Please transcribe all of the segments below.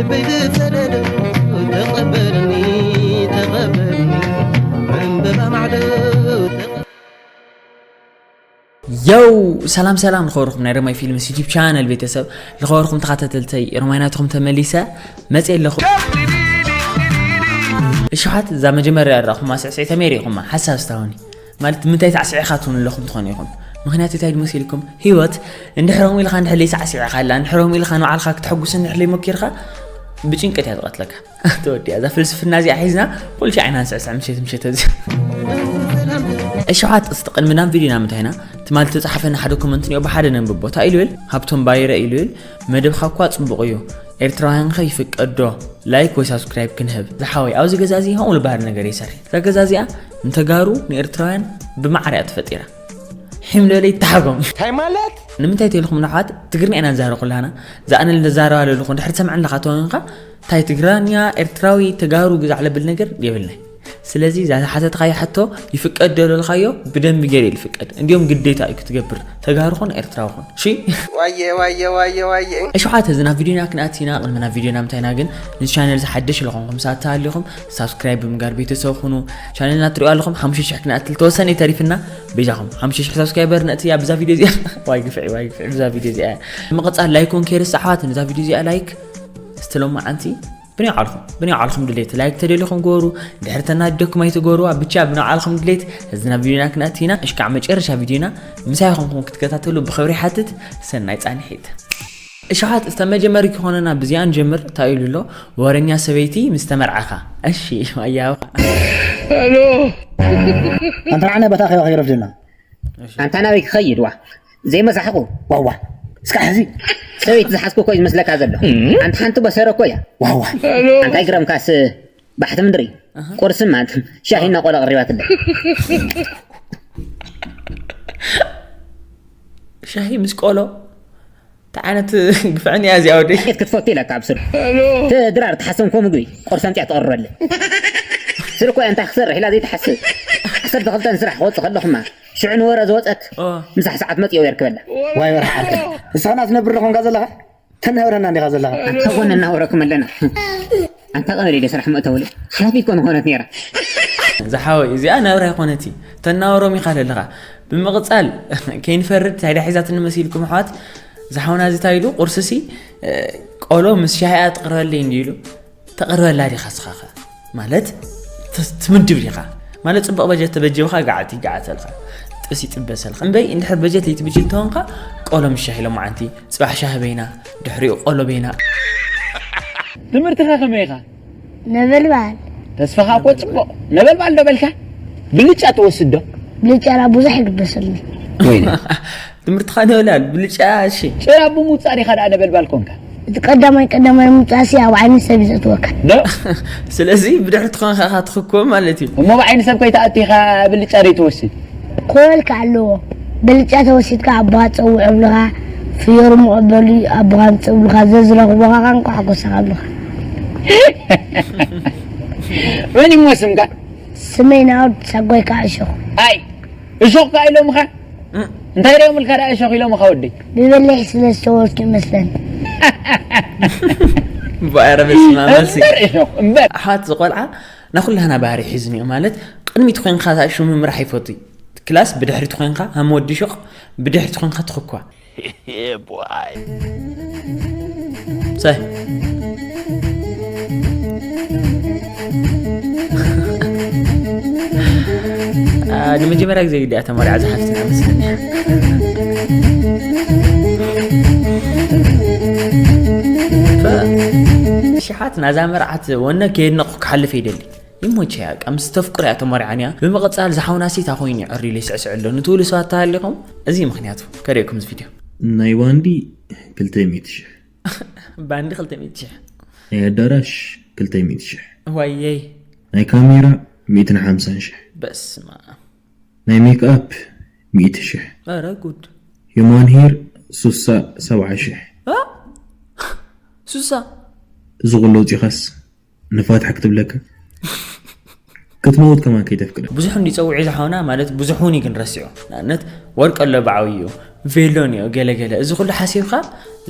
ብፈለዶ ተቐበልኒ፣ ተቐበልኒ፣ ዕምበባ ማዕዶ ተቐ- የው፣ ሰላም ሰላም፣ ልኸበርኩም ናይ ረማይ ፊልምስ ዩቲብ ቻነል ቤተሰብ፣ ልኸበርኩም ተኸታተልተይ፣ ረማይ ናትኹም ተመሊሰ መጽእ ኣለኹ። እሽሓት፣ እዛ መጀመርያ ራኹማ ስዕስዒ ተመይሪ ኢኹማ፣ ሓሳብ ስታውኒ። ማለት፣ ምንታይ ሳዕስዒኻ ትውን ኣለኹም ትኾኑ ኢኹም። ምኽንያቱ እንታይ ድመሲልኩም? ህይወት እንድሕሮም ኢልኻ እንድሕር ለይሳዕስዒኻ ኣላ፣ እንድሕሮም ኢልኻ ንባዕልኻ ክትሐጉስ እንድሕር ለይሞኪርካ፣ ብጭንቀት እያ ትቐትለካ። ተወዲኣ እዛ ፍልስፍና እዚኣ ሒዝና፣ ቁልፊ ዓይና ንስዕስዕ ምሸት ምሸት እዚ። እሽሓት፣ እስቲ ቅድሚ ናብ ቪዲዮና ምታይና፣ ትማሊ ተጻሓፈና ሓደ ኮመንት ንዮ ብሓደ ነንብቦ። እንታይ ኢሉ ይብል? ሃብቶም ባይረ ኢሉ ይብል፣ መደብኻ እኳ ጽቡቕ እዩ። ኤርትራውያን ከ ይፍቀድ ዶ ላይክ ወይ ሳብስክራይብ ክንህብ? ዝሓወይ፣ ኣብዚ ገዛ እዚ ከምኡ ዝበሃል ነገር ይሰርሕ። እዛ ገዛ እዚኣ ንተጋሩ ንኤርትራውያን ብማዕረ እያ ተፈጢራ። ሒም ለለ ይተሓጎም። እንታይ ማለት? ንምንታይ ተልኩም ንሓት ትግርኛ ኢና ንዛረብ ኩላና። ዝኣነ ንዛረብ ኣለኹ፣ እንድሕር ትሰምዐኒ ኣለኻ ተወንካ፣ እንታይ ትግራኛ፣ ኤርትራዊ፣ ተጋሩ ግዛዕ ለብል ነገር የብልናይ። ስለዚ እዛ ሓተትካዮ ሕቶ ይፍቀድ ዶ ለልካዮ ብደንቢ ገይሩ ይፍቀድ። እንዲሁም ግዴታ እዩ ክትገብር። ተጋሩ ኹን ኤርትራዊ ኹን። እሺ? ዋየ፣ ዋየ፣ ዋየ፣ ዋየ። እሺ፣ ሓተ፣ እዚ ናብ ቪዲዮና ክንኣቲና፣ ቅድሚ ናብ ቪዲዮና ምታይና ግን፣ ንዚ ቻነል ዝሓደሽ ለኾንኩም፣ ሳታ ኣለኹም፣ ሳብስክራይብ ብምጋር ቤተሰብ ኩኑ። ቻነልና ትሪኦ ኣለኹም፣ ሓሙሽተ ሽሕ ክንኣትል ተወሰነ ተሪፍና፣ በጃኹም። ሓሙሽተ ሽሕ ሳብስክራይበር ነእትያ ብዛ ቪዲዮ እዚኣ። ዋይ ግፍዒ፣ ዋይ ግፍዒ፣ ብዛ ቪዲዮ እዚኣ። ብምቕጻል ላይክ ውን ከይርስ፣ ኣሕዋት፣ ንዛ ቪዲዮ እዚኣ ላይክ፣ እስቲ ሎማዓንቲ ብናይ ዓልኹም፣ ብናይ ዓልኹም ድሌት ላይክ ተደሊኹም ግበሩ፣ ድሕሪ ተናደድኩም ኣይትግበሩዋ፣ ብቻ ብናይ ዓልኹም ድሌት። እዚ ናብ ቪዲዮና ክንኣቲ ኢና፣ እሽካዕ መጨረሻ ቪዲዮና ምሳይ ኾንኩም ክትከታተሉ ብኽብሪ ሓትት፣ ሰናይ ጻንሒት። እሽሓት፣ እስተ መጀመሪ ክኾነና ብዚኣ ንጀምር፣ እንታይ ኢሉ ኣሎ? ወረኛ ሰበይቲ ምስ ተመርዓኻ። እሺ፣ ኣያው። ኣንታ ንዓና ቦታ ከይረፍደና። ኣንታ ናበይ ክኸይድ ዋ? ዘይመሳሕኹ። ዋዋ። እስካ ሕዚ። ሰበይቲ ዝሓዝኩ እኮ እዩ ዝመስለካ ዘሎ። ኣንታ ሓንቲ በሰረ እኮ እያ። ዋዋ። ኣንታ ይግረምካስ ባሕቲ ምድሪ። ቁርሲ ማለት ሻሂ እና ቆሎ ቀሪባትለ። ሻሂ ምስ ቆሎ? እንታይ ዓይነት ግፍዕን እያ እዚኣ ወደይ? ክትፈቱ ኢለካ ኣብ ስር። እቲ ድራር ትሓስም ኮ ምግቢ ቁርሲ ኣምፅያ ትቐርበለ። ስር እኮ እያ እንታይ ክሰርሕ ኢላ ዘይትሓስብ። ዓሰርተ ክልተ ንስራሕ ክወፅእ ከለኹማ ሽዑ ንወረ ዝወፀት ኦ። ምሳሕ ሰዓት መፅዮ የርክበላ። ዋይ ወርሓ ዓርከይ። ንስኻና ትነብር ዶ ኾንካ ዘለኻ? ተናብረና እንዲኻ ዘለኻ። ኣንታ ጎን እናውረኩም ኣለና። ኣንታ ቀበሌ ደ ስራሕ መእተውለ ሓላፊ እኮ ንኾነት ነይራ። ዝሓወይ፣ እዚኣ ናብራ ኣይኮነቲ። ተናወሮም ኢኻ ዘለኻ። ብምቕጻል፣ ከይንፈርድ ታይዳ ሒዛትኒ መሲልኩም ኣሕዋት? ዝሓውና እዚ ታይ ኢሉ? ቁርስሲ፣ እ፣ ቆሎ ምስ ሻሂ እያ ትቕርበለይ እንዲ ኢሉ። ተቕርበላ ዲኻ ስኻኸ? ማለት፣ ት-፣ ትምድብ ዲኻ? ማለት፣ ጽቡቕ በጀት ተበጀውኻ፣ ጋዓት ይጋዓተልካ። ጥብሲ ይጥበሰልካ። እምበይ፣ እንድሕር በጀት ለይትብጅል ተኾንካ፣ ቆሎ ምስ ሻሂ ሎማዓንቲ፣ ጽባሕ ሻሂ በይና፣ ድሕሪኡ ቆሎ በይና። ትምህርትኻ ከመይ ኢኻ? ነበልባል። ተስፋኻ እኮ ጽቡቕ። ነበልባል ዶ በልካ? ብልጫ ትወስድ ዶ? ብልጫ ላ ብዙሕ ይግበሰልኒ። ወይነ። ትምህርትኻ ነበልባል፣ ብልጫ፣ እሺ። ጭራ ብምውጻእ ዲኻ ደኣ ነበልባል ኮንካ? እቲ ቀዳማይ፣ ቀዳማይ ምውጻእሲ ኣብ ዓይኒ ሰብ እዩ ዘእትወካ። ዶ? ስለዚ ብድሕሪ ትኾንካ ኢኻ ትኽኮ ማለት እዩ። እሞ ብዓይኒ ሰብ ከይትኣቱ ኢኻ ብልጫ ዘይትወስድ? ክበልካ ኣለዎ። ብልጫ ተወሲድካ ኣቦኻ ትጸውዕ ኣብልኻ፣ ፍዮሩ መቐበሊ ኣቦኻ ምጽእ ኣብልኻ፣ ዘዝረኽቦኻ ቃንቋ ሓጎስኻ ኣብልኻ። መን እሞ ስምካ? ስመይ ናውድ ሳጓይ ከዓ እሾኽ። ኣይ፣ እሾኽ ከኣ ኢሎምኻ? እንታይ ደዮም ኢልካ ደኣ እሾኽ ኢሎምኻ ወደይ? ብበሊሕ ስለ ዝተወልኩ ይመስለኒ። እምበኣረ በስመ ኣብ መልሲ። እምበር እሾኽ፣ እምበር። ኣሕዋት ዝቖልዓ ናኩላህና ባህሪ ሒዝኒዮ ማለት ቅድሚት ኮይንካ እታ ሽሙ ምራሕ ይፈቱ። ክላስ ብድሕሪት ኮይንካ ሃም ወዲ ሹቕ ብድሕሪት ኮይንካ ትኽኳ። Yeah, boy. ሳይ። አ፣ ንመጀመርያ ግዜ ግዲ እያ ተመርዓ ዝሓፍትና መስለኒ። ፈ-፣ ሽሓት ናዛ መርዓት ወነ ከየድነቑ ክሓልፍ ይደሊ። ይሞቸያ፣ በቃ ምስ ተፍቅሮ እያ ተመሪዓንያ። ብምቕጻል ዝሓውና ሴት ኣኾይኑ እዩ ዕሪ ኢሉ ይስዕስዕ ኣሎ። ንትብሉ ሰባት ተሃሊኹም፣ እዚ እዩ ምኽንያቱ። ከርእየኩም እዚ ቪድዮ። ናይ ባንዲ ክልተ ሚእቲ ሽሕ። ባንዲ ክልተ ሚእቲ ሽሕ። ናይ ኣዳራሽ ክልተ ሚእቲ ሽሕ። ዋየይ። ናይ ካሜራ ሚእትን ሓምሳን ሽሕ። በስመ ኣብ። ናይ ሜክኣፕ ሚእቲ ሽሕ። ኧረ ጉድ። ሂዩማን ሄር ሱሳ ሰብዓ ሽሕ። እ? ሱሳ? እዚ ኩሉ ኣውጺኻስ ንፋትሕ ክትብለካ ክትመውት ከማን ከይተፍቅደ። ብዙሕ እንዲ ጸውዒ ዝሓውና ማለት ብዙሕ እውን እዩ ግን ረሲዑ። ንኣብነት ወርቂ ኣሎ ብዓብዩ፣ ቬሎ እኒኦ ገለ ገለ። እዚ ኩሉ ሓሲብካ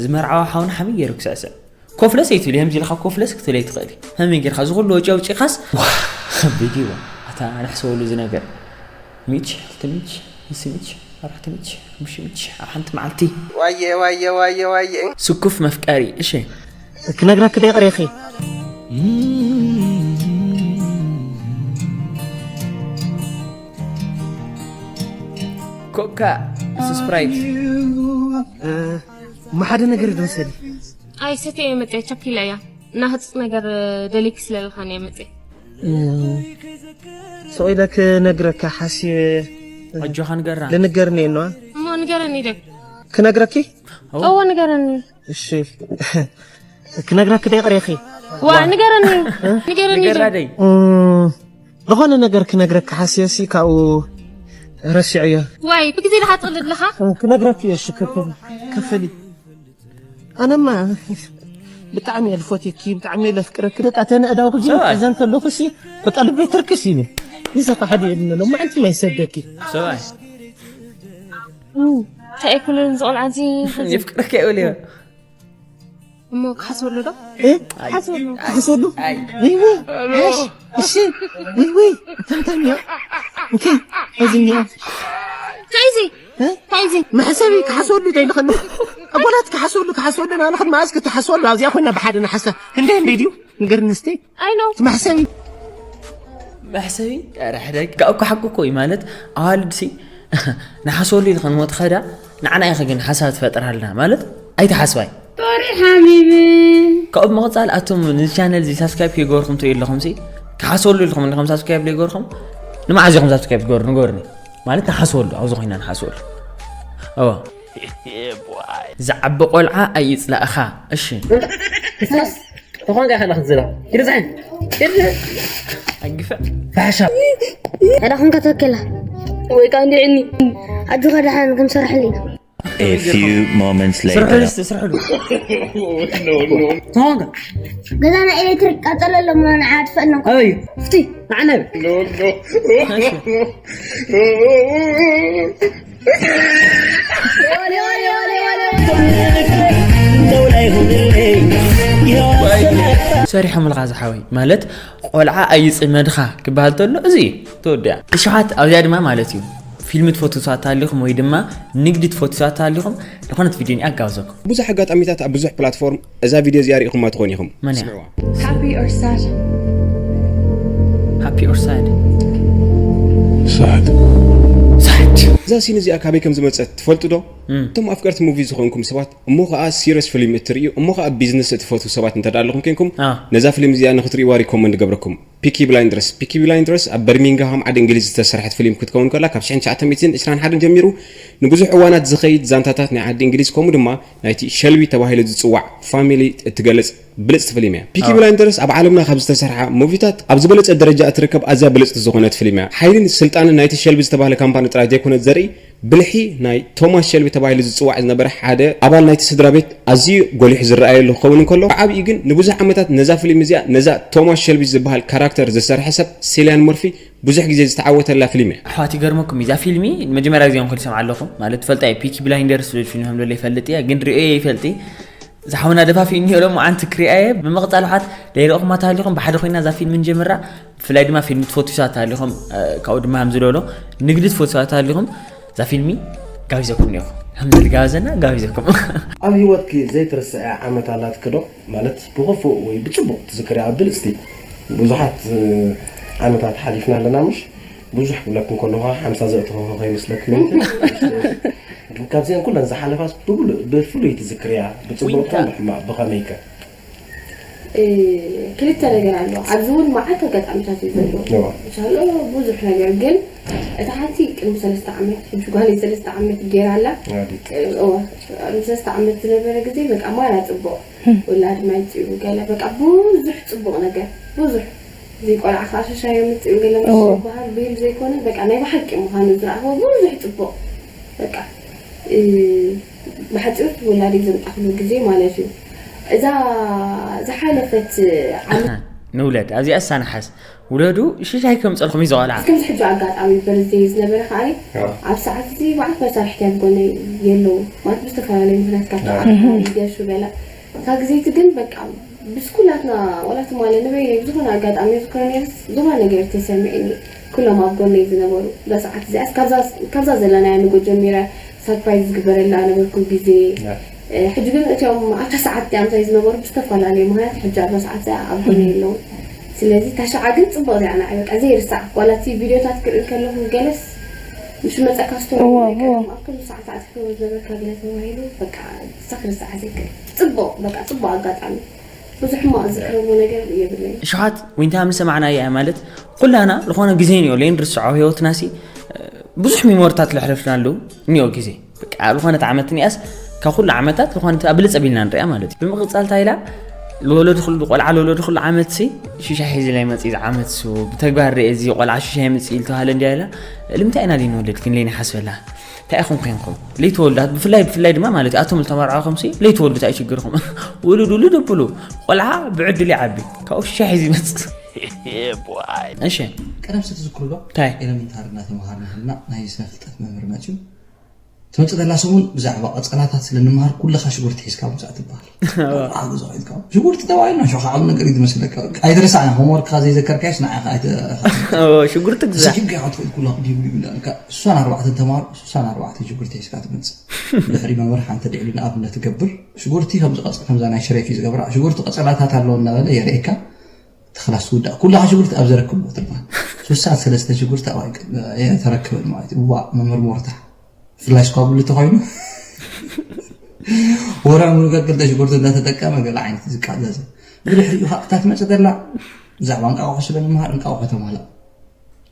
ዝመርዓዋ ሓውና ሓመይ ገይሩ ክስዕስዕ። ኮፍለስ ኣይትብል፣ ከምዚ ኢልካ ኮፍለስ ክትብል ኣይትኽእል። ከመይ ጌርካ እዚ ኩሉ ወጪ ኣውጪኻስ? ዋ፣ ከቢድ እዩ። ኣታ ንሕሰበሉ እዚ ነገር። ሚች፣ ክልተ ሚች፣ ንስ ሚች፣ ኣርባዕተ ሚች፣ ሓሙሽተ ሚች፣ ኣብ ሓንቲ መዓልቲ። ዋየ፣ ዋየ፣ ዋየ፣ ዋየ። ስኩፍ መፍቀሪ፣ እሺ። ክነግረክ ደይቅሬኺ። ኮካ፣ ምስ ስፕራይት። እሞ ሓደ ነገር ዶ መሰሊ? ኣይ፣ ሰተየ መጽየ፣ ቸኪለ እያ። እና ህጽጽ ነገር ደሊክ ስለልኻን እየ መጽየ። እም፣ ስቕ ኢለ ክነግረካ ሓስየ። ኣጆኻ ንገራ። ልንገርኒ እየ ነዋ። እሞ ንገረኒ ደ። ክነግረኪ? እዎ፣ ንገረኒ። እሺ። ክነግረኪ ደ ይቕሬኺ? ዋ፣ ንገረኒ። ንገረኒ ደ። ንገራ ደይ። እም፣ ዝኾነ ነገር ክነግረኪ ሓስየሲ ካብኡ ረሲዐዮ። ዋይ፣ ብግዜ ድኻ ትቕልድ ኣለኻ? እም፣ ክነግረኪ እየ፣ እሺ፣ ክፍል-፣ ክፍሊ። ኣነማ ብጣዕሚ እየ ልፎትየኪ፣ ብጣዕሚ እየ ለፍቅረኪ። በቃ ተነ እዳው ክዚ ሰብኣይ። ሒዘን ከለኹ ሲ በቃ ልበይ ትርክስ ኢሉ። ይዘኻ ሓደ የብሎ፣ ሎማዓንቲ ማይ ሰደኪ። ሰብኣይ። እንታይ ኩሉ ዝቆልዓ እዚ የፍቅረኪ ኣይብል እየ። እሞ ክሓስበሉ ዶ? እ? ኣይ። ክሓስበሉ። ኣይ። ክሓስበሉ? ኣይ። ወይ ወይ፣ ሓሽ፣ እሺ፣ ወይ ወይ፣ ተንተንዮ። እንኪ፣ እዚ እኒኦ። እንታይ እዚ? እ? እንታይ እዚ? መሕሰቢ ክሓስበሉ ዘይንኽእል። ኣቦላት ክሓስበሉ፣ ክሓስበሉ፣ ንባዕልኽን መዓዝ ክትሓስበሉ? ኣብዚኣ ኮይና ብሓደ ንሓስብ። ክንደይ፣ ክንደይ ድዩ? ንገርኒ እስቲ። ኣይ ኖ። እቲ መሕሰቢ። መሕሰቢ? ኧረ ሕደግ። ጋእ እኮ ሓቂ እኮ እዩ። ማለት፣ ኣዋልድ ሲ ንሓስበሉ ኢልካ ንሞት ኸዳ፣ ንዓና ኢኻ ግን ሓሳብ ትፈጥራልና። ማለት፣ ኣይትሓስባይ። ሶሪ ሓቢቢ። ካብኡ ብምቕጻል፣ ኣቱም ነዚ ቻነል እዚ ሳብስክራይብ ከይገበርኩም ትርእዩ ኣለኹም ሲ፣ ክሓስበሉ ኢልኩም እንዲኹም ሳብስክራይብ ዘይገበርኩም፣ ንመዓዝ ኢኹም ሳብስክራይብ ትገበሩ? ንገሩኒ። ማለት፣ ንሓስበሉ፣ ኣብዚ ኮይና ንሓስበሉ። እወ። ዝዓቢ ቆልዓ ኣይጽላእኻ። እሺ። ተኾንካ ኢኻ ክትዝላ። ኪድ ዝዓይን። ኪድ። ኣግፍዕ። ፋሕሻ። ኣዳ ኾንካ ተወከላ። ወይ ከዓ እንዲዕኒ። ኣጆኻ ደሓን ክንሰርሐሉ ኢና። A few moments ስርሑ later. እስቲ፣ ስርሑ። ተኾንካ። ገዛና ኤሌክትሪክ ቃጸሎ ኣሎ፣ እሞ ንዓ ኣጥፍእና። ኣበይ? ፍቲ፣ ንዓ ናብ። እሺ። ሰሪሖምልኻ ዝሓወይ፣ ማለት ቆልዓ ኣይጽመድኻ ክበሃል ተሎ እዚ እዩ ተወዲኣ። እሽሓት ኣብዚኣ ድማ ማለት እዩ ፊልሚ ትፈትዉ ሰባት ተሃሊኹም ወይ ድማ ንግዲ ትፈትዉ ሰባት ተሃሊኹም ዝኾነት ቪድዮ እኒኣ ክጋብዘኩም። ብዙሕ ኣጋጣሚታት ኣብ ብዙሕ ፕላትፎርም እዛ ቪድዮ እዚኣ ርኢኹማ ትኾኑ ኢኹም። መን እያ? ስምዕዋ። Happy or sad? Happy or sad? Sad. Sad. እዛ ሲን እዚኣ ካበይ ከም ዝመጸት ትፈልጡ ዶ? እም። እቶም ኣፍቀርቲ ሙቪ ዝኾንኩም ሰባት፣ እሞ ኸኣ ሲሪየስ ፊልም እትርእዩ፣ እሞ ኸኣ ቢዝነስ እትፈትዉ ሰባት እንተ ደኣ ኣለኹም ኬንኩም፣ አ። ነዛ ፊልም እዚኣ ንኽትርእይዋ ሪኮመንድ እገብረኩም። ፒኪ ብላይንደርስ። ፒኪ ብላይንደርስ ኣብ በርሚንግሃም ዓዲ እንግሊዝ ዝተሰርሐት ፊልም ክትከውን ከላ፣ ካብ ሽሕን ትሽዓተ ሚእትን ዕስራን ሓደን ጀሚሩ ንብዙሕ እዋናት ዝኸይድ ዛንታታት ናይ ዓዲ እንግሊዝ፣ ከምኡ ድማ ናይቲ ሸልቢ ተባሂሉ ዝጽዋዕ ፋሚሊ እትገልጽ ብልጽቲ ፊልም እያ። ፒኪ አ። ብላይንደርስ ኣብ ዓለምና ካብ ዝተሰርሓ ሙቪታት ኣብ ዝበለጸ ደረጃ እትርከብ ኣዝያ ብልጽቲ ዝኾነት ፊልም እያ። ሓይልን ስልጣንን ናይቲ ሸልቢ ዝተባህለ ካምፓኒ ጥራይ ዘይኮነ ዘርኢ፣ ብልሒ ናይ ቶማስ ሸልቢ ተባሂሉ ዝጽዋዕ ዝነበረ ሓደ ኣባል ናይቲ ስድራ ቤት ኣዝዩ ጎሊሑ ዝረኣየሉ ክኸውን እንከሎ፣ ብዓቢኡ ግን ንብዙሕ ዓመታት ነዛ ፊልም እዚኣ፣ ነዛ ቶማስ ሸልቢ ዝበሃል ካራክተር ዝሰርሐ ሰብ ሴልያን መርፊ ብዙሕ ግዜ ዝተዓወተላ ፊልም እያ። ኣሕዋት፣ ይገርመኩም፣ እዛ ፊልሚ ንመጀመርያ ግዜ እውን ክሰምዓ ኣለኹ። ማለት፣ ትፈልጣ እየ፣ ፒኪ ብላይንደርስ ዝብል ፊልም ከም ዘሎ ይፈልጥ እየ፣ ግን ርእየ ይፈልጥ። ዝሓውና ደፋፊ እኒኦ ሎም ዓንቲ ክሪኣየ። ብምቕጻል፣ ኣሕዋት፣ ለይረእኹማ ተሃሊኹም ብሓደ ኮይና እዛ ፊልም ንጀምራ። ብፍላይ ድማ ፊልም ትፈትዩ ሰባት ተሃሊኹም፣ እ፣ ካብኡ ድማ ከም ዝበሎ ንግዲ ትፈትዩ ሰባት ተሃሊኹም፣ እዛ ፊልሚ ጋቢዘኩም እኒኦኹ። ከም ዝጋበዘና ጋቢዘኩም። ኣብ ህይወትኪ ዘይትርስዐ ዓመት ኣላትኪ ዶ? ማለት ብኽፉእ ወይ ብጽቡቕ ትዝክርያ ብልጽቲ? ብዙሓት፣ እ፣ ዓመታት ሓሊፍና ኣለና፣ ምሽ? ብዙሕ ክብለኪ እንከለኹ ሓምሳ ዘእተኹ ከይመስለኪ። ግን ካብዚአን ኩለን ዝሓለፋስ ብብሉ-፣ ብፍሉይ ትዝክርያ? ብጽቡቕ ዊንታ። ይኹን ብሕማቕ፣ ብኸመይ ከ? እ፣ ክልተ ነገር ኣሎ። ኣብዚ እውን መዓት ኣጋጣሚታት እዩ ዘሎ። እዋ። እንሻሎ ብዙሕ ነገር፣ ግን እታ ሓንቲ ቅድሚ ሰለስተ ዓመት፣ ሕጂ ጓለይ ሰለስተ ዓመት ገይራ ኣላ። ኣቤት። እ፣ እዋ፣ ቅድሚ ሰለስተ ዓመት ዝነበረ ግዜ በቃ ማራ ጽቡቕ። ወላድ ማይ ጽኡ ገለ በቃ ብዙሕ ጽቡቕ ነገር፣ ብዙሕ። እዚ ቆልዓ ከዓ ሽሻ የምጽኡ ገለ እዎ። ዝበሃል ብሂል ዘይኮነ፣ በቃ ናይ ብሓቂ ምዃኑ ዝረኣኽዎ ብዙሕ ጽቡቕ። በቃ፣ እ፣ ብሓጺሩ ወላዲ ዘምጣኽሉ ግዜ ማለት እዩ። እዛ ዝሓለፈት ዓመት ኣሃ፣ ንውለድ። ኣብዚኣ እሳ ንሓስ። ውለዱ ሽሻ ኣይከምጸልኹም እዩ ዝቐልዓ። ከምዚ ሕጂ ኣጋጣሚ በርዝደይ ዝነበረ ከኣ፣ ኣዎ። ኣብ ሰዓት እዚ በዓል መሳርሕቲ ኣብ ጎነይ የለዉ። ማለት ብዝተፈላለዩ ምኽንያት ካብ ኣዎ። ተዓርካ፣ ገሹ ገለ። እታ ግዜቲ ግን በቃ ብስኩላትና ዋላ ትማሊ ንበይነይ ብዝኾነ ኣጋጣሚ ዝኮነ ነርስ ዝኾነ ነገር ተሰሚዕኒ። ኩሎም ኣብ ጎነይ ዝነበሩ በሰዓት እዚኣስ ካብዛ ዘለናያ ንጎ ጀሚረ ሳፕራይዝ ዝግበረላ ነበርኩ ግዜ። ሕጂ ግን እቲኦም ኣብታ ሰዓት እቲኣ ምሳይ ዝነበሩ ብዝተፈላለዩ ምክንያት ሕጂ ኣብዛ ሰዓት እዚኣ ኣብ ጎነይ ኣለዉ። ስለዚ እታ ሸዓ ግን ጽቡቕ እዚኣ ንዓይ በቃ ዘይርሳዕ ዋላ እቲ ቪድዮታት ክርኢ ከለኹ ገለስ ምሽ መጸካ ስቶሪ እዎ፣ እዎ። ኣብ ኩሉ ሰዓት ኣትሕዎ ዝነበርካ ገለ ተባሂሉ በቃ ሳክርሳዕ ዘይከ ጽቡቕ በቃ ጽቡቕ ኣጋጣሚ ብዙሕ ሕማቕ ዝክረሞ ነገር የብለይ። ሽሓት ዊንታ ምስ ሰማዕና እያ ማለት ኩላና ዝኾነ ግዜ ንዮ ለይን ርስዖ ህይወትና ሲ ብዙሕ ሚሞርታት ለሕለፍናሉ ንዮ ግዜ በቃ ዝኾነት ዓመት ንያስ ካብ ኩሉ ዓመታት ዝኾነት ኣብልፅ ቢልና ንሪኣ ማለት እዩ። ብምቕፃል ታይላ ለወለድ ኩሉ ቆልዓ ለወለድ ኩሉ ዓመት ሲ ሽሻ ሒዚ ላይ መፅእ ዓመት ሱ ብተግባር ርአ እዚ ቆልዓ ሽሻ ይምፅእ ኢልተባሃለ እንዲያ ኢላ ልምታይ ኢና ለይንወለድ ግን ለይንሓስበላ እንታይ ኢኹም ኮይንኩም ለይተወልዳት ብፍላይ ብፍላይ ድማ ማለት ኣቶም ዝተመርዓኹም ሲ ለይተወልዱ እንታይ ችግርኩም ውሉድ ውሉድ ኣብሉ ቆልዓ ብዕድል ይዓቢ ካብኡ ሽሻ ሒዚ ይመፅእ እሺ ቀደም ሲ ትዝክሩ ዶ እንታይ ኤለመንታሪ እናተምሃርና ከለና ናይ ስነ ፍልጠት መምህር መፅዩ ትመፅእ ዘላ ሰሙን ብዛዕባ ቀፀላታት ስለ ንምሃር ኩልኻ ሽጉርቲ ሒዝካ ምፃእ ትበሃል ኣገዛ ኮይንካ ሽጉርቲ ተባሂልና ሸኻ ዓብ ነገር እዩ ዝመስለካ ኣይትረሳዕና ሆምወርክካ ዘይዘከርካዮስ ንዓኻ ሽጉርቲ ግዛ ስኪምካ ኢኻ ትኽእል ኩላ ዲም ዲም እንዳልካ እሷን ኣርባዕተ ተማሃሮ እሷን ኣርባዕተ ሽጉርቲ ሒዝካ ትመፅእ ድሕሪ መምህር ሓንቲ ድዕሊ ንኣብነት ትገብር ሽጉርቲ ከምዚ ቀፅ ከምዛ ናይ ሽሬፊ ዝገብራ ሽጉርቲ ቀፀላታት ኣለዎ እናበለ የርእየካ እቲ ክላስ ትውዳእ ኩላኻ ሽጉርቲ ኣብ ዘረክብ ትባሃል ስሳ ሰለስተ ሽጉርቲ ኣብኣይ ተረክበን ማለት እዩ እዋ መምህር ሞርታ ብፍላይ ስኳ ብሉ ተኮይኑ ወርሒ ሙሉ ክልተ ሽጉርቲ እንዳተጠቀመ ገለ ዓይነት ዝቃዘዘ ብድሕሪኡ ከዓ እታ ትመፅእ ዘላ ብዛዕባ እንቃቑሖ ስለ ንምሃር እንቃቑሖ ተማላእ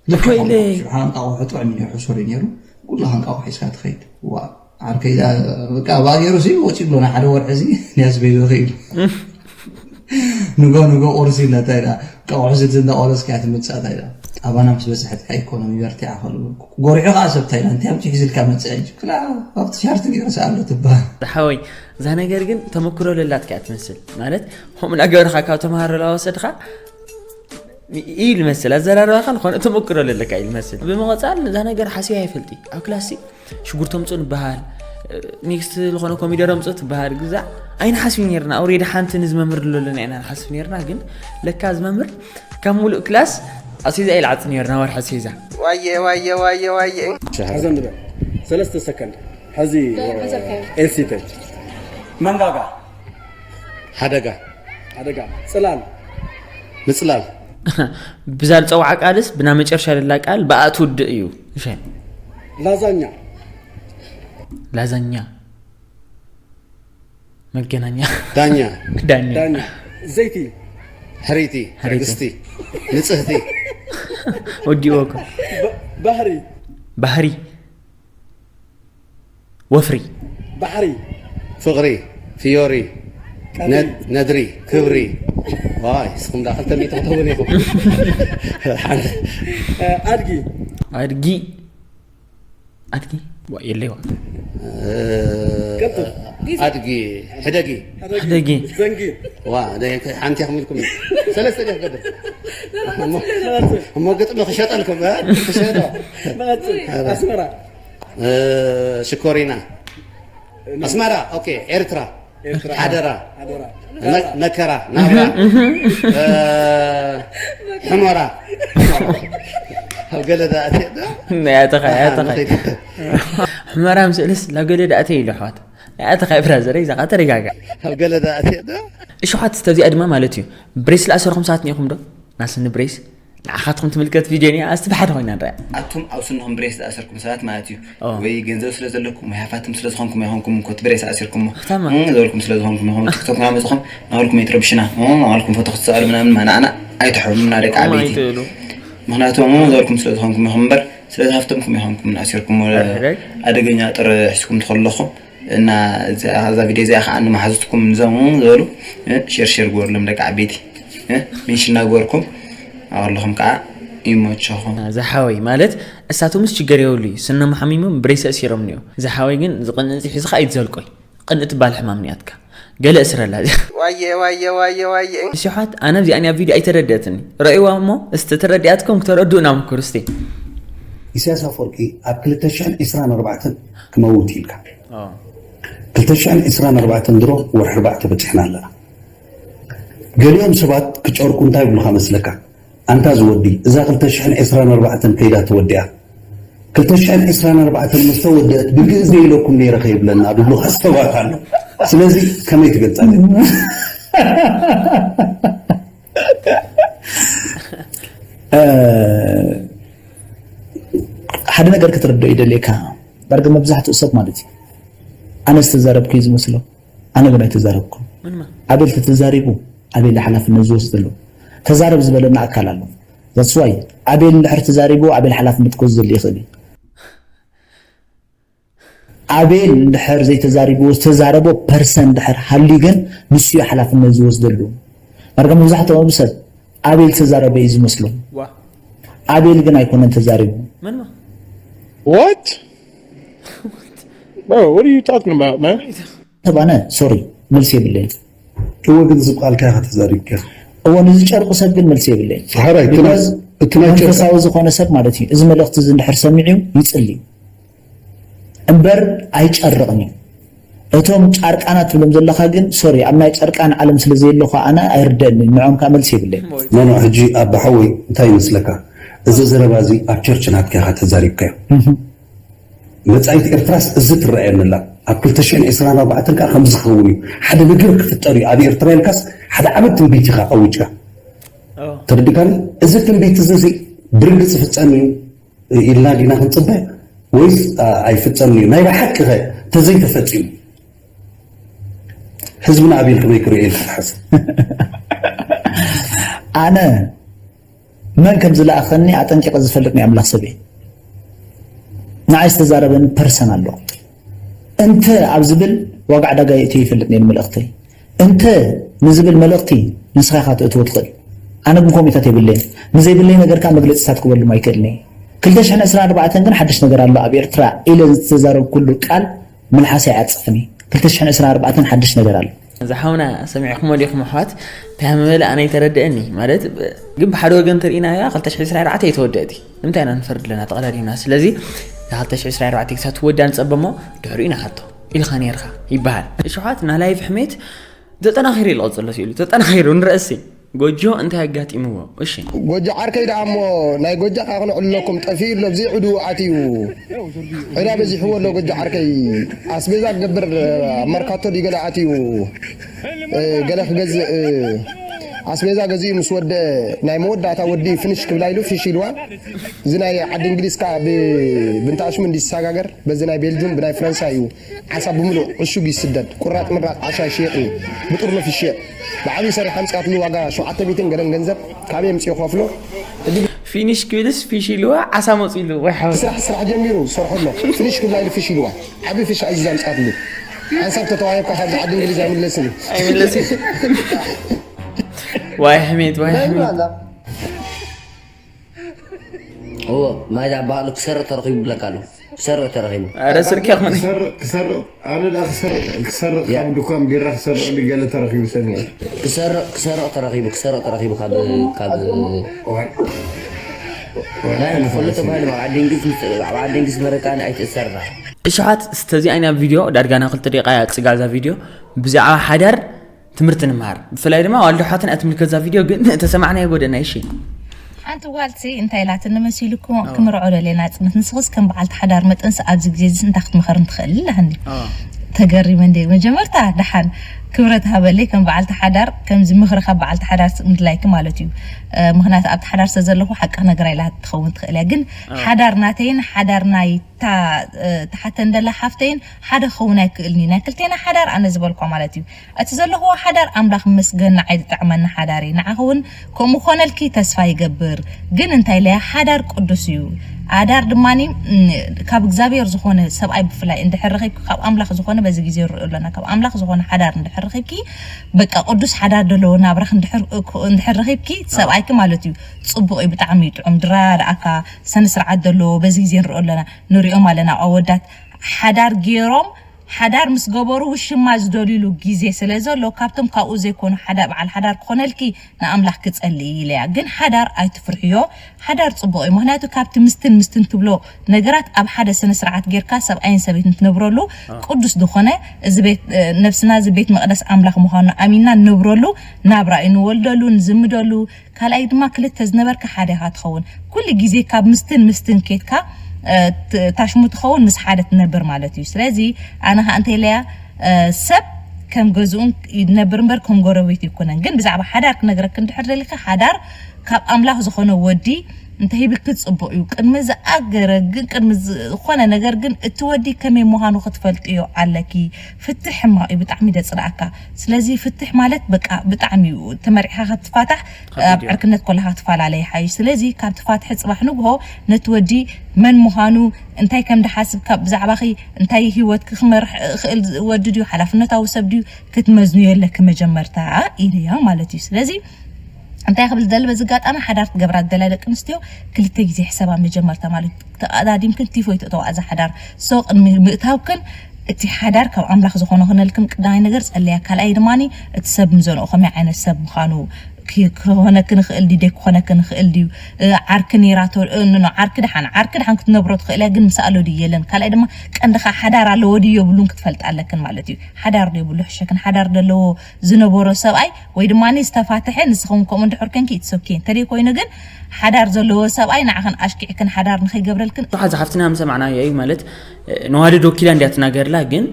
ልክዕ ወይለይ። ከምኡ ሽብሓ እንቃቑሖ ጥዑም እዩ ሕሱር እዩ ነይሩ ኩላኻ እንቃቑሖ ሒዝካ ትኸይድ ዋ ዓርከይ በቃ ባጌሩ ሲ ወፂ ብሎና ሓደ ወርሒ እዚ ንያስቤዞ ክኢሉ ንጎ ንጎ ቁርሲ ነታ ኢላ ቀቑሑ ስልሲ እንዳቆረስካ እያ ትምፅእ እታ ኢላ ኣባና ምስ በፅሐት ከዓ ኢኮኖሚ በርቲዓ ከሉ ጎሪሑ ከዓ ሰብ ታይላ እንታይ ኣምፂ ሒዝልካ መፅአ እንጂ ክላ ኣብቲ ሻርቲ ገይሩ ሰኣሎ ትበሃል ሓወይ እዛ ነገር ግን ተመክሮ ለላትካ እያ ትመስል ማለት ከምኡ እናገበርካ ካብ ተምሃሮ ላወሰድካ እዩ ልመስል ኣዘራርባኻ ዝኾነ ተመክሮ ለለካ እዩ ልመስል ብምቐፃል እዛ ነገር ሓሲብ ኣይፈልጢ ኣብ ክላሲ ሽጉርቲ ኣምፁ ንበሃል ኔክስት ዝኾነ ኮሚደር ኣምፁ ትበሃል ግዛዕ ኣይንሓስብ ነርና ኣውሬዲ ሓንቲ ንዝመምህር ኣለና ኢና ንሓስብ ነርና ግን ለካ ዝመምህር ካብ ሙሉእ ክላስ ኣስቤዛ ኢልዓፅ ነርና ወርሒ ኣስቤዛ ዋየ ዋየ ዋየ ዋየ ሓዘን ንበል ሰለስተ ሰከንድ ሕዚ ኤልሲተ መንጋጋ ሓደጋ ሓደጋ ጽላል ምጽላል ብዛ ዝጸውዓ ቃልስ ብና መጨረሻ ለላ ቃል ብኣ ትውድእ እዩ እሸ ላዛኛ ላዛኛ መገናኛ ዳኛ ዳኛ ዳኛ ዘይቲ ሕሪቲ ሕሪቲ። ትዕግስቲ ንጽህቲ ወዲእዎ እኮ ባ- ባህሪ ባህሪ ወፍሪ ባሕሪ ፍቕሪ ፍዮሪ ቀድሪ። ነድ- ነድሪ ክብሪ ዋይ እስኹም ዳ ክልተ ሚእቲ ክትህቡን ኢኹም ሓንቲ ኣድጊ ኣድጊ ኣድጊ ዋ የለይዋ ቀጥል። ኣድጊ ሕደጊ ሕደጊ ዘንጊ ዋ ሓንቲ ኢኹም ኢልኩም ሰለስተ ዲያ ክገብር እሞ ግጥሚ ክሸጠልኩም ክሸጦ መቐፅል ኣስመራ ሽኮሪና ኣስመራ ኦኬ ኤርትራ ኤርትራ ሓደራ ሓደራ መ- መከራ ናብራ እ፣ ሕሞራ ኣብ ገለ ዳእቴ ዶ? ናይ ኣተኻ ናይ ኣተኻ ሕመራ ምስእልስ ናብ ገለ ዳእተ ኢሉ ኣሕዋት ናይ ኣተኻ ብራዘረይ ዛኻ ተረጋጋ ኣብ ገለ ዳእቴ ዶ? እሽሓት ተዚኣ ድማ ማለት እዩ ብሬስ ለኣሰርኹም ሰዓት ኒኹም ዶ ናስኒ ብሬስ ንዓኻትኩም ትምልከት ቪድዮ እኒኣ ኣስትብሓት ኮይና ንሪኣ ኣቱም ኣብ ስንኹም ብሬስ ዝኣሰርኩም ሰባት ማለት እዩ ወይ ገንዘብ ስለ ዘለኩም ወይ ሃፋትም ስለ ዝኾንኩም ኣይኾንኩም ኮት ብሬስ ኣሲርኩም ዝበልኩም ስለ ዝኾንኩም ይኹም ቲክቶክ ናመፅኹም ናበልኩም ኣይትረብሽና ናበልኩም ፎቶ ክትሰኣሉ ምናምን ማናዕና ኣይትሕሩምና ደቂ ዓበይቲ ምክንያቱ ዝበልኩም ስለ ዝኾንኩም ይኹም እምበር ስለዚ ሃፍተምኩም ይኾንኩም ኣሲርኩም ኣደገኛ ጥር ሒዝኩም ትኸለኹም እና እዛ ቪድዮ እዚኣ ከዓ ንመሓዙትኩም ንዞም ዝበሉ ሸርሸር ግበርሎም ደቂ ዓበይቲ ምንሽና ግበርኩም ኣለኹም ከዓ ይመቸኹም ዝሓወይ ማለት እሳቶምስ ችግር የብሉ እዩ ስኖም ሓሚሞም ብሬስ ኣሲሮም እኒኦ ዝሓወይ ግን ዝቕንእ ሒዝኻ እዩ ዝዘልቆይ ቅንእ ትባል ሕማም እኒኣትካ ገለ እስረላ እዚኣ ዋየ ዋየ ዋየ ዋየ ንስሓት ኣነ ኣብዚኣ እኒኣ ቪድዮ ኣይተረድአትኒ ረእይዋ እሞ እስቲ ተረዲኣትኩም ክተረድኡና ምኩር እስቲ ኢሳያስ ኣፈወርቂ ኣብ ክልተ ሽሕን ዕስራን ኣርባዕተን ክመውት ኢልካ ክልተ ሽሕን ዕስራን ኣርባዕተን ድሮ ወርሒ ኣርባዕተ በጺሕና ኣለና። ገሊኦም ሰባት ክጨርቁ እንታይ ይብሉኻ መስለካ? ኣንታ ዝወዲ፣ እዛ ክልተ ሽሕን ዕስራን ኣርባዕተን ከይዳ ተወዲኣ። ክልተ ሽሕን ዕስራን ኣርባዕተን ምስ ተወደአት ብግእዝ ኢለኩም ነይረ ከይብለና ዝብሉኻ ሰባት ኣሎ። ስለዚ ከመይ ትገልጻ? ሓደ ነገር ክትርድኦ ይደልየካ። ዳርጋ መብዛሕትኡ ሰብ ማለት እዩ ኣነ ዝተዛረብኩ እዩ ዝመስሎ። ኣነ ግን ኣይተዛረብኩን። ኣቤል ተተዛሪቡ ኣቤል ሓላፍነት ዝወስደሉ ተዛረብ ዝበለና ኣካል ኣሎ። That's why ኣቤል እንድሕር ተዛሪቡ ኣቤል ሓላፍነት ክወስደሉ ይኽእል እዩ። ኣቤል እንድሕር ዘይተዛሪቡ ዝተዛረቦ ፐርሰን እንድሕር ሃልዩ ግን ንሱ እዩ ሓላፍነት ዝወስደሉ። ዳርጋ መብዛሕትኦም ሰብ ኣቤል ተዛረበ እዩ ዝመስሎም። ኣቤል ግን ኣይኮነን ተዛሪቡ። What? Bro, what are you talking about, man? ሰብ ኣነ ሶሪ መልሲ የብለይን። እወ ግን ዝብቃልካ ኢኻ ተዛሪብካ። እወ ንዝጨርቁ ሰብ ግን መልሲ የብለይን። ሓራይ እቲ ናይ- Because እቲ ናይ ጨርቂ- መንፈሳዊ ዝኾነ ሰብ ማለት እዩ እዚ መልእኽቲ እዚ እንድሕር ሰሚዑ ይፅሊ እምበር ኣይጨርቕን እዩ። እቶም ጫርቃናት ትብሎም ዘለኻ ግን ሶሪ ኣብ ናይ ጨርቃን ዓለም ስለ ዘየለኹ ኣነ ኣይርደእንን ንዖም ከዓ መልሲ የብለይን። ኖኖ ሕጂ ኣባሓወይ እንታይ ይመስለካ እዚ ዘረባ እዚ ኣብ ቸርች ናትካ ኢኻ ተዛሪብካዮ። መጻኢት ኤርትራስ እዚ ትረኣየኒ ኣላ። ኣብ ክልተ ሽሕን ዕስራን ኣርባዕተን ከኣ ከምዚ ክኸውን እዩ። ሓደ ነገር ክፍጠር እዩ ኣብ ኤርትራ ኢልካስ ሓደ ዓመት ትንቢት ኢኻ ኣዊጅካ። ተረዲእካኒ? እዚ ትንቢት እዚ እዚ ብርግጽ ይፍጸም እዩ ኢልና ዲና ክንጽበ ወይስ ኣይፍጸምን እዩ? ናይ ብሓቂ ከ ተዘይተፈጺሙ ህዝብና ኣቤል ከመይ ክርእዮ ኢልካ ትሓስብ? ኣነ መን ከም ዝለኣኸኒ ኣጠንቂቐ ዝፈልጥ ናይ ኣምላኽ ሰብ እየ። ንዓይ ዝተዛረበኒ ፐርሰን ኣሎ። እንተ ኣብ ዝብል ዋጋ ዕዳጋ የእትዮ ይፈልጥ ነይሩ መልእኽተይ። እንተ ንዝብል መልእኽቲ ንስኻ ኢኻ ተእትዎ ትኽእል። ኣነ ግን ከምኡታት የብለይን። ንዘይብለይ ነገር ከዓ መግለፂታት ክበሉም ኣይክእልን እየ። ክልተ ሽሕን ዕስራን ኣርባዕተን ግን ሓድሽ ነገር ኣሎ ኣብ ኤርትራ ኢለ ዝተዛረብኩሉ ቃል ምልሓሰይ ኣይዓፅኽን እየ። ክልተ ሽሕን ዕስራን ኣርባዕተን ሓድሽ ነገር ኣሎ። እዚ ሓውና ሰሚዕኩሞ ዲኹም ኣሕዋት? እንታይ ከም ዝበለ ኣነ ኣይተረድእን እዩ ማለት ግን ብሓደ ወገን ተርኢናያ ክልተ ሽሕን ዕስራን ኣርባዕተን ኣይተወደእት እዩ ንምንታይ ኢና ንፈርድ ኣለና ተቐዳዲምና ስለዚ እዛ ክልተ ሽሕን ዕስራን ኣርባዕተን ክሳብ ትወድኣ ንጸበ እሞ ድሕሪኡ ኢና ሃቶ ኢልካ ነይርካ ይበሃል። እሽሓት ናላይፍ ሕሜት ተጠናኺሩ ኢሉ ቀጽሎ ሲሉ ተጠናኺሩ ንርእሲ ጎጆ እንታይ ኣጋጢምዎ? እሺ ጎጆ ዓርከይ ደኣ እሞ ናይ ጎጆ ካክንዕለኩም ጠፊኡ ኣሎ ብዚ ዕዱ ኣትዩ ዕዳ በዚሕዎ ኣሎ ጎጆ ዓርከይ ኣስቤዛ ክገብር ኣብ መርካቶ ድዩ ገለ ኣትዩ ገለ ክገዝእ ኣስቤዛ ገዚኡ ምስ ወደ ናይ መወዳእታ ወዲ ፍንሽ ክብላ ኢሉ ፊሽ ኢልዋ እዚ ናይ ዓዲ እንግሊዝ ከዓ ብንታሽሙ እንዲሰጋገር በዚ ናይ ቤልጁም ብናይ ፈረንሳ እዩ ዓሳ ብምሉእ ዕሹግ ይስደድ። ቁራፅ ምራፅ ዓሻ ይሽየጥ እዩ። ብጥርኑፍ ይሽየጥ። ብዓብዩ ሰሪሓ ኣምፂኣትሉ ዋጋ ሸውዓተ ሚእትን ገለን ገንዘብ ካበይ ኣምፂኡ ክኸፍሎ? ሕጂ ግን። ፊኒሽ ክብልስ ፊሽ ኢልዋ ዓሳ መፁ ኢሉ ወይ ሓወ። ስራሕ ስራሕ ጀሚሩ ዝሰርሖ ኣሎ። ፊኒሽ ክብላ ኢሉ ፊሽ ኢልዋ። ዓብዩ ፊሽ ኣዚዛ ኣምፂኣትሉ። ሓንሳብ ተተዋሂብካ ካብዚ ዓዲ እንግሊዝ ኣይምለስን እዩ። ኣይምለስን እዩ። ዋይ ሕሜት ዋይ ሕሜት። እዎ ማይ ዳኣ በሃሉ ክሰርቕ ተረኺቡ ይብለካ ኣሎ። ክሰርቕ ተረኺቡ። ኣረ ስርቂ ይኹን። ክሰርቕ ክሰርቕ ኣነ ደኣ ክሰርቕ ክሰርቕ ካብ ድኳን ቢራ ክሰርቕ ድዩ ገለ ተረኺቡ ሰሚዐ። ክሰርቕ ክሰርቕ ተረኺቡ ክሰርቕ ተረኺቡ ካብ ካብ ናይ ክፍሉ ተባሂሉ ኣብ ዓዲ እንግሊዝ ምስ ኣብ ዓዲ እንግሊዝ መረቃ ኣይትእሰር። እሽሓት ስተዚ ኣይና ቪድዮ ዳርጋ ናብ ክልተ ደቂቃ እያ ጽጋ እዛ ቪድዮ ብዛዕባ ሓዳር ትምህርቲ ንምሃር ብፍላይ ድማ ዋልዶ ሓትን ኣትምልከት እዛ ቪድዮ ግን ተሰማዕና ይጎደና እሺ ሓንቲ ጓልሲ እንታይ ኢላትኒ መሲልኩም ክንርዖ ደለና ፅንት ንስኽስ ከም በዓልቲ ሓዳር መጠንስ ኣብዚ ግዜ እዚ እንታይ ክትምኸርን ትኽእል ኢላትኒ ተገሪመ እንደ መጀመርታ ደሓን ክብረት ሃበለይ ከም በዓልቲ ሓዳር ከምዚ ምኽሪ ካብ በዓልቲ ሓዳር ምድላይኪ ማለት እዩ ምክንያቱ ኣብቲ ሓዳር ስለ ዘለኹ ሓቂ ክነግራ ኢላ ትኸውን ትኽእል እያ ግን ሓዳር ናተይን ሓዳር ናይ እታ ትሓተን ደላ ሓፍተይን ሓደ ክኸውን ኣይክእልን እዩ ናይ ክልቴና ሓዳር ኣነ ዝበልኳ ማለት እዩ እቲ ዘለኹዎ ሓዳር ኣምላኽ ይመስገን ንዓይ ዝጥዕመኒ ሓዳር እዩ ንዓኺ እውን ከምኡ ክኾነልኪ ተስፋ ይገብር ግን እንታይ ኢለያ ሓዳር ቅዱስ እዩ ኣዳር ድማ ካብ እግዚኣብሔር ዝኾነ ሰብኣይ ብፍላይ እንድሕር ረኺብኪ ካብ ኣምላኽ ዝኾነ በዚ ግዜ ንሪኦ ኣለና ካብ ኣምላኽ ዝኾነ ሓዳር እንድሕር ረኺብኪ በቃ ቅዱስ ሓዳር ዘለዎ ናብራኽ እንድሕር ረኺብኪ ሰብኣይኪ ማለት እዩ ፅቡቕ እዩ ብጣዕሚ እዩ ጥዑም ድራ ደኣካ ሰነ ስርዓት ዘለዎ በዚ ግዜ ንሪኦ ኣለና ንሪኦም ኣለና ኣወዳት ሓዳር ገይሮም ሓዳር ምስ ገበሩ ውሽማ ዝደልዩሉ ግዜ ስለ ዘሎ ካብቶም ካብኡ ዘይኮኑ ሓዳር በዓል ሓዳር ክኾነልኪ ንኣምላኽ ክጸልይ ኢለያ። ግን ሓዳር ኣይትፍርሕዮ። ሓዳር ጽቡቕ እዩ። ምኽንያቱ ካብቲ ምስትን ምስትን ትብሎ ነገራት ኣብ ሓደ ስነ ስርዓት ጌርካ ሰብኣይን ሰበይትን ትነብረሉ ቅዱስ ዝኾነ እዚ ቤት ነብስና እዚ ቤት መቕደስ ኣምላኽ ምዃኑ ኣሚንና ንነብረሉ ናብራ እዩ። ንወልደሉ፣ ንዝምደሉ፣ ካልኣይ ድማ ክልተ ዝነበርካ ሓደ ኢኻ ትኸውን። ኩሉ ግዜ ካብ ምስትን ምስትን ኬድካ ታሽሙ ትኸውን ምስ ሓደ ትነብር ማለት እዩ። ስለዚ ኣነ ኸዓ እንተይለያ ሰብ ከም ገዝኡን ይነብር እምበር ከም ጎረቤት ይኮነን። ግን ብዛዕባ ሓዳር ክነግረክ እንድሕር ደሊካ ሓዳር ካብ ኣምላኽ ዝኾነ ወዲ እንተሂብክ ጽቡቕ እዩ። ቅድሚ ዝኣገረ ግን ቅድሚ ዝኾነ ነገር ግን እቲ ወዲ ከመይ ምዃኑ ክትፈልጥዮ ኣለኪ። ፍትሕ ሕማቕ እዩ፣ ብጣዕሚ ደጽላኣካ። ስለዚ ፍትሕ ማለት በቃ ብጣዕሚ እዩ ተመሪዕካ ክትፋታሕ ኣብ ዕርክነት ኮለካ ትፈላለየ ሓይሽ። ስለዚ ካብ ትፋትሒ ጽባሕ ንግሆ ነቲ ወዲ መን ምዃኑ እንታይ ከም ድሓስብ ካብ ብዛዕባኺ እንታይ ህይወትኪ ክመርሕ እኽእል ወዲ ድዩ ሓላፍነታዊ ሰብ ድዩ ክትመዝኑ የለኪ መጀመርታ ኢለያ ማለት እዩ። ስለዚ እንታይ ክብል ዝደሊ በዚ ኣጋጣሚ ሓዳር ትገብራ ዝደላ ደቂ ኣንስትዮ ክልተ ግዜ ሕሰባ መጀመርታ ማለት ተቐዳዲምክን ቲፎይ ተእተዋ እዛ ሓዳር ሶ ቅድሚ ምእታውክን እቲ ሓዳር ካብ ኣምላኽ ዝኾነ ክነልክን ቅዳይ ነገር ጸለያ ካልኣይ ድማ እቲ ሰብ ምዘንኦ ከመይ ዓይነት ሰብ ምዃኑ ክኾነክ ንኽእል ድዩ ደይ ክኾነክ ንኽእል ድዩ ዓርኪ ነይራቶ ኖ ዓርኪ ድሓን ዓርኪ ድሓን ክትነብሮ ትኽእል እያ ግን ምስ ኣሎ ድዩ የለን ካልኣይ ድማ ቀንድኻ ሓዳር ኣለዎ ድዩ የብሉን ክትፈልጥ ኣለክን ማለት እዩ ሓዳር ዶ የብሉ ሕሸክን ሓዳር ደለዎ ዝነበሮ ሰብኣይ ወይ ድማ ዝተፋትሐ ንስኹም ከምኡ እንድሕር ኮንኪ it's okay እንተደይ ኮይኑ ግን ሓዳር ዘለዎ ሰብኣይ ንዓኽን ኣሽኪዕክን ሓዳር ንኸይገብረልክን ብዙሓት ዝሓፍትና ምሰማዕናዮ እዩ ማለት ነዋደድ ወኪላ እንዲያ ትናገርላ ግን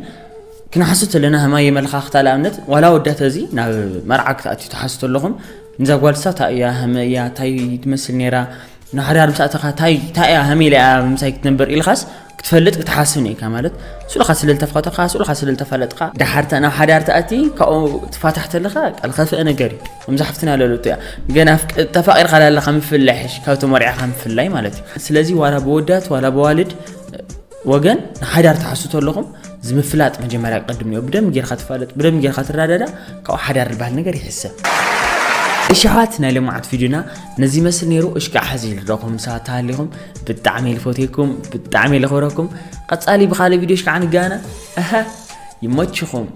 ክንሓስብ ተለና ህማይ የመልኻኽታ ንኣብነት ዋላ ወዳት እዚ ናብ መርዓ ክትኣትዩ ትሓስብ ተለኹም ንዛ ጓል ሳ ታይ እያ ሃመ እያ ታይ ትመስል ነይራ ንሓዳር ምስ ኣተኻ ታይ ታይ እያ ሃመ ኢላ እያ ምሳይ ክትነብር ኢልኻስ ክትፈልጥ ክትሓስብ ነይካ ማለት ስሉኻ ስለ ዝተፈተኻ ስሉኻ ስለ ዝተፈለጥካ ዳሓርታ ናብ ሓዳር ተኣቲ ካብኡ ትፋታሕ ተለኻ ቃል ከፍአ ነገር እዩ ከምዚ ሓፍትና ለሉት እያ ገና ተፋቂርካ ላለኻ ምፍላይ ሕሽ ካብ ተመርዕኻ ምፍላይ ማለት እዩ ስለዚ ዋላ ብወዳት ዋላ ብዋልድ ወገን ንሓዳር ትሓሱ ተለኹም ዝምፍላጥ መጀመርያ ቀድም እዮ ብደም ጌርካ ትፋለጥ ብደም ጌርካ ትረዳዳ ካብኡ ሓዳር ዝበሃል ነገር ይሕሰብ እሽሓት ናይ ልምዓት ቪድዮና ነዚ ይመስል ነይሩ እሽካዕ ሕዚ ልረኹም ንሳት ተሃሊኹም ብጣዕሚ ልፈትየኩም ብጣዕሚ ለኽብረኩም ቀጻሊ ብኻልእ ቪድዮ እሽካዕ ንገና እሀ ይመችኹም